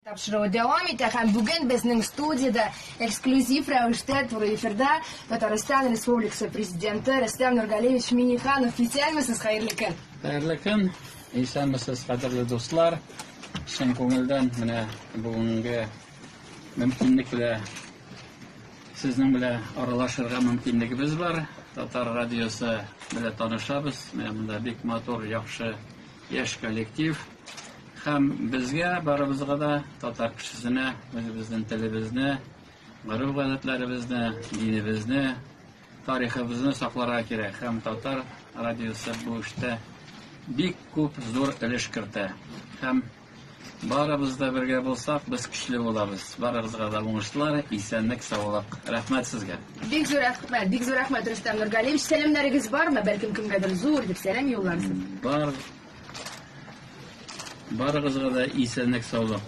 Тапшыруы дәвам итә һәм бүген безнең студиядә эксклюзив рәвештә туры эфирда Татарстан Республикасы Президенты Рөстәм Нургалиевич Минниханов. Исәнмесез, хәерле көн! Хәерле көн! Исәнмесез, кадерле дуслар! Чын күңелдән менә бүгенге мөмкинлек белән сезнең белән аралашырга мөмкинлегебез бар. Татар радиосы белән танышабыз. Менә монда бик матур, яхшы яшь коллектив. Һәм безгә, барыбызга да, татар кешесенә, үзебезнең телебезне, гореф-гадәтләребезне, динебезне, тарихыбызны сакларга кирәк. Һәм татар радиосы бу эштә бик күп зур өлеш кертә. Һәм барыбыз да бергә булсак, без көчле булабыз. Барыгызга да уңышлар, исәнлек, саулык. Рәхмәт сезгә. Бик зур рәхмәт, бик зур рәхмәт, Рөстәм Нургалиевич. Сәламнәрегез бармы? Бәлкем кемгәдер зур дип сәлам юлларсыз. Бар. Барыгызга да исәнлек, саулык.